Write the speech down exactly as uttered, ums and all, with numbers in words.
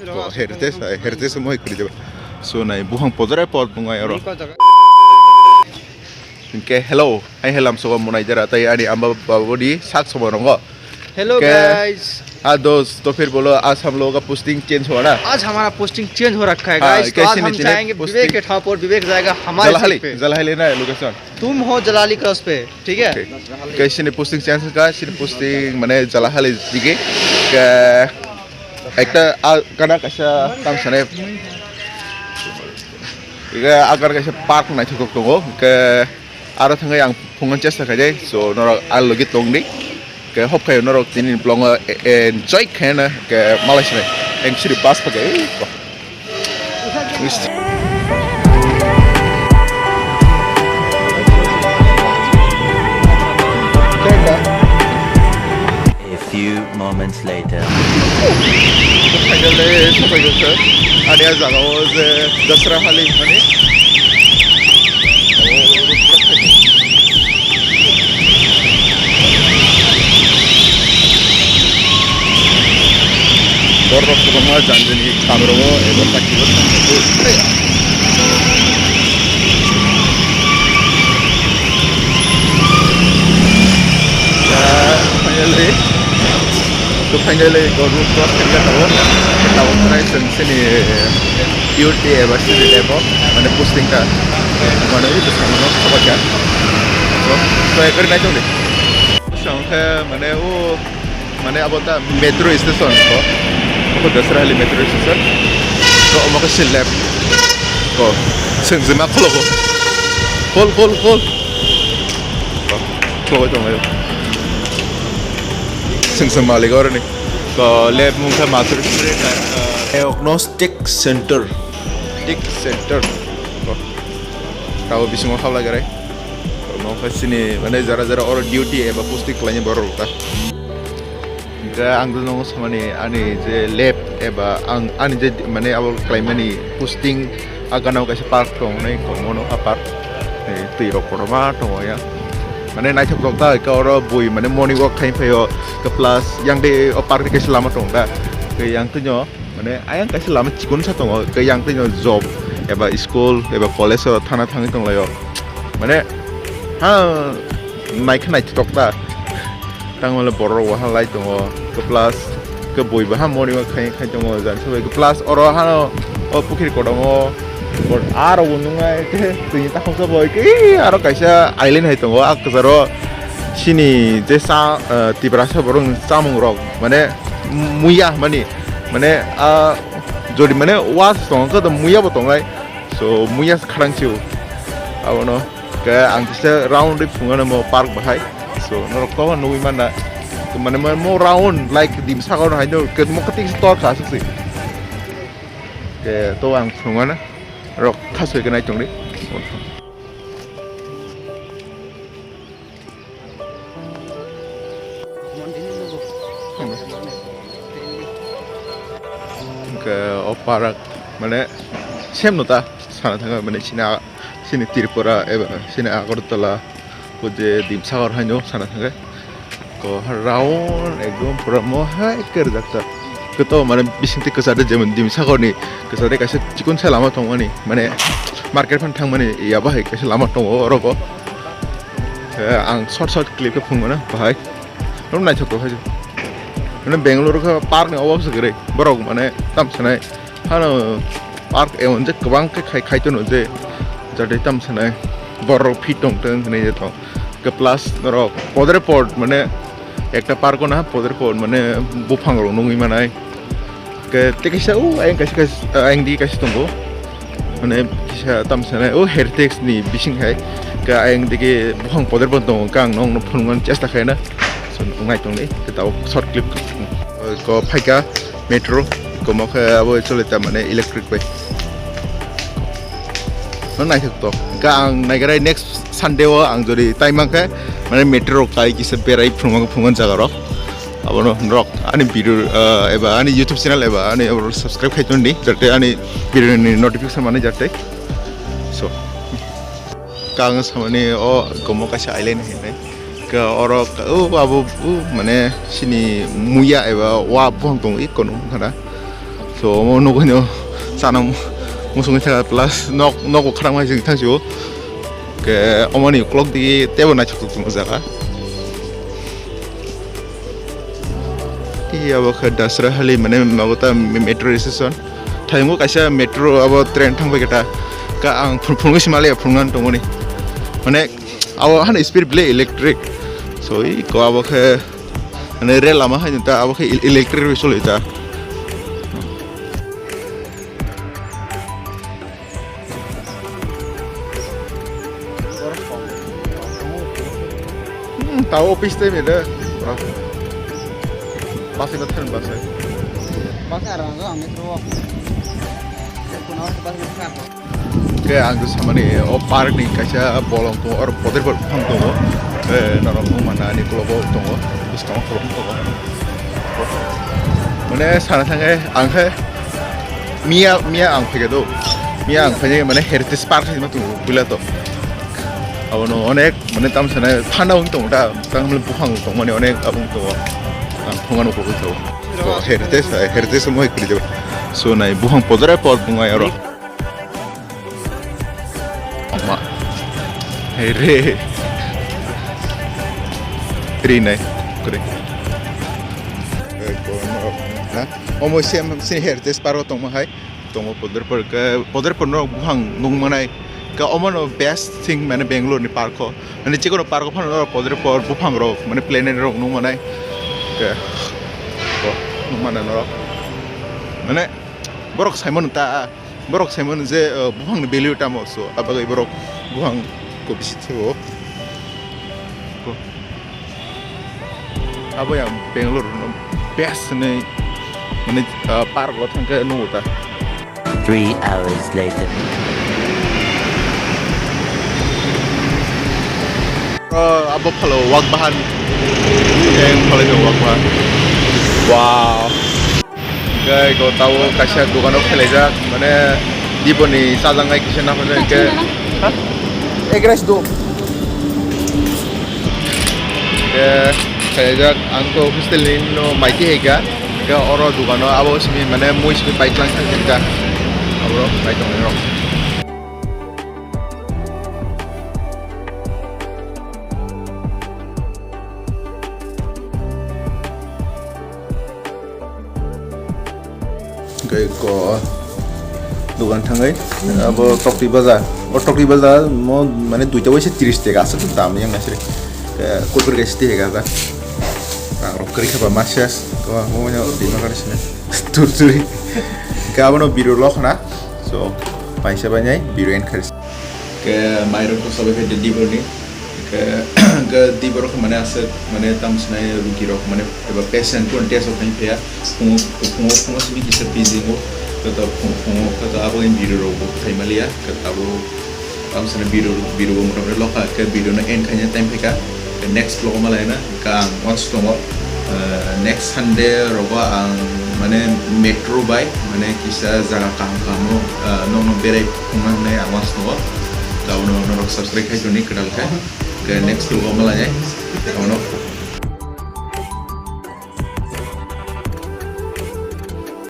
To heritage, hai, heritage mo hoi kri jaba. So nai buhang podre pod bungai oro. Ni ko jaga. Hingke hello, hai helam sogo monai jara tai ani amba babodi sak sobo rongo. Hello Ke- guys, हाँ दोस्त, तो फिर बोलो आज हम लोगों का posting change हुआ ना? आज हमारा पोस्टिंग चेंज हो रखा है हाँ, गाइस। तो आज कैसे हम निकले जाएंगे पोस्टिंग? विवेक के ठाव पर, विवेक जाएगा हमारे जलाहाली, साइड पे। जलाहाली ना है लोकेशन? तुम हो जलाली क्रॉस पे, ठीक है? ओके। कैसे ने पोस्टिंग चेंज का, सिर्फ पोस्टिंग मैंने जलाहाली दिखे। क्या একটা a- gana kaisa tang sane. Iga agar kaisa park naithok tongo. Ke aro thangwi ang phungan chesta khaijai. So norok a logi tongdi. Ke hop khai norok tini vlog enjoy khaina ke malai sine. Eng siri bus pakai. A few moments later. Finally, sopaijak kha. Ani a jaga o je Dasra hali mani. Borok kwbangma jani jani kaam rongo eba sakiro thangwi. Ah, finally, to finally, government cross khaikha tabuk. Tabuk khwnai chwng chini, eh, duty eba city life o, mane posting kha. Mane ui bwskango no sobaikha. So, so ekor nai tongdi. Songkhe mane o Mane abo ta metro station ko. Abo Dasra hali metro station. Ko omo khe se left. Ko swngjwma khologo. Khol, khol, khol. Ko khologo tong ayo. Swngjwma malik oroni. Ko left mungkha Mathur Street, uh, Diagnostic Center. Tech Center. Ko. Tabo bisingo habla garai. Omo khe chini mane jara jara oro duty eba posting khlainai borok rok ta. Hingke ang dunu samani ani je lab eba ang ani je mane abo khlaimani posting a gana o kaisa park tongnai, tongmano a park. Twi rok kotorma tongo ya. Mane naithok rok ta hingke oro bui mane morning walk khai phaio, plus yang de o park ni kaisa lama tong da. Tei yang twino mane ayang kaisa lama chikon sa tongo, tei yang twino job eba school eba college o thana thangwi tonglaio. Mane ha naikhe naithotok ta. Tangmale borok waha lai tongo. Ke plus ke bui baha mori ma khai khai tongo jan sabai. Ke plus oro hano o pukhiri kotongo. Bor aro bo nungai ke tini takhok sa boi ke aro kaisa island hai tongo. A kwcharo chini je sa, eh, Tiprasa borok chamung rok mane muya mani mane a jodi mane was tongo ke muya bo tongnai. So muya kharang chiu abono. Ke ang kisa round ri phungo mo park bahai. So norok to nugui manna. Mane mo round like dim sakao hai no ke mo kati tor kha susi. Ke to ang phungo na rok thasoi ke nai tongri. Hingke o park mane same no ta sana thangkhe mane chini a-, chini Tripura eba chini Agartala o je Dimsagor haino sana thangkhe ko round ekdom pura mo hai ke rijak jak. Koto mane bisingtwi kwchade jemon Dimsagorni kwchade kaisa chikon sa lama tongmani mane market phan thangmani yaba hai kaisa lama tongo orobo. Eh, ang short short clip khe phungo na bahai. Nung naithok tong hai. Mane Bangalore khe park ni obo se gre. Borok mane tam sanai. Hano park emon je kwbang khe khai, khai tono je. Jate tam sanai. Borok fit tong tong hinwi je tong. Ke plus norok podre pod mane ekta park o na podre pod mane buphang rok nugwi manai. Ke tei kaisa o ayang kaisa kaisa, ayang di kaisa tongo. Mane kisa tam sanai o heritage ni bising hai. Ke ayang digi buphang podre pod tongo, kang nong no phunukna chesta khaina. So, nai tong ni, ke tao short clip ko phaika metro, ko mo khe abo chole ta mane electric bai. No naithok to. Ka ang naigarai next Sunday o ang jodi time mankhe mane metro kai kisa berai phunukma phunukma jaga rok. Abono norok ani video, ah, eba ani YouTube channel eba ani abo subscribe khai tondi, jate ani video ni notification mane jate. So, kang samani o gomo kaisa island hinai. Ka oro ka, o abo, o mane sini muya eba wa buphang tong i kono khana. So, omo nugwi no chana musungwi thangkha, plus nok, nogo khwrangma jeng thang sio. Ke omoni uklok digi tebo naithok tok tongo jaga. Iya, abo khe Dasra Hali, mane, abo ta me-, metro station. Thaingo kaisa metro abo train thang bai khe ta. Ka ang phun-, phunugwi sima le phunugna tongmani. Mane, abo hano speed belai electric. So, i ko abo khe, mane, rail lama hai ta, abo khe el-, electric bai choli ta. Hmm, tao office time ede. Bus ino thang bus ai. Bus arang ang metro. Ke ang tu samani o park ni kaisa bolong tongo, or poder bol phang tongo. Eh, norok nung mana ani ulo bo tongo. Bwskango kolom tongo. Mane sana thangkhe ang khe miya, miya ang phaikhe do. Miya ang phaikhe mane Heritage Park hinwi tongo puila to. Abono onek mane tam sana thanda wng tongo ta, tang mane buphang tongmani onek abung tongo. Ang phungan uko tongo. So, Heritage, Heritage mo hikri jaba. So nai buphang podre pod bungai oro. Ama. Hey re. Ri nai. Kore. Eh, ko, na. Omo sem, sem Heritage Park o tongma hai. Tongo Podrepur ke, Podrepur no buphang nung manai. Ke omo no best thing mane Bangalore ni park o. Mane chikon park o phano no Podrepur buphang rok, mane planet rok nung manai. Ke. Ko, nung manai norok. Mane borok saimano ta. Borok saimano je, uh, buphangni value tamo, so, abagwi borok buphang ko bisi thibo. Ko. Abo yang Bangalore no best hinwi, mane, uh, park o thangkhe nugo ta. Three hours later. Uh, abo phalo wak bahan. Yang phalo wak bahan. Wow. Hingke eko tabo kaisa dogano khelaijak, mane, diboni chajaknai kisa naphajak hingke. Ha? Egg rice do. Hingke khelaijak, ang to hostel ni no maiti haika. Hingke oro dogano abo simi, mane, mui simi paiklang thang kha. Aboro paitong rok. Hingke ko dogan thangwi abo Tokti Bazar. O Tokti Bazar mo mane duita waisa tris taka aswk dam yang asri. Kurkur kaisa twi hega ta. Rang rok kwrwi kha ba ma ses. Ko mo ya bima kar sini. Tur turi. Hingke abono biru lok na. So paisa bai nai biru en kharis. Ke mairok to sabai phai de dibor ni. Ke, ke dibor khe mane aswk, mane tam sinai rugi rok mane eba patient ko test o khain phaya. Phungo, phungo, phungo simi kisa pijingo. Ke to phung-, phungo, ke to abo in biru rok bo khai maliya. Ke abo tam sinai biru, biru bo mota mota lokha. Ke biru no end khaina time phika. Ke next vlog o malai na. Ka ang watch tongo, eh, next Sunday rogo ang mane metro bai mane kisa jaga kaham kaham o, eh, nokno berai thungna hinwi ang watch tongo. Ka abono norok subscribe khai toni kwtal khe. Ke next vlog o malai nai. Abono.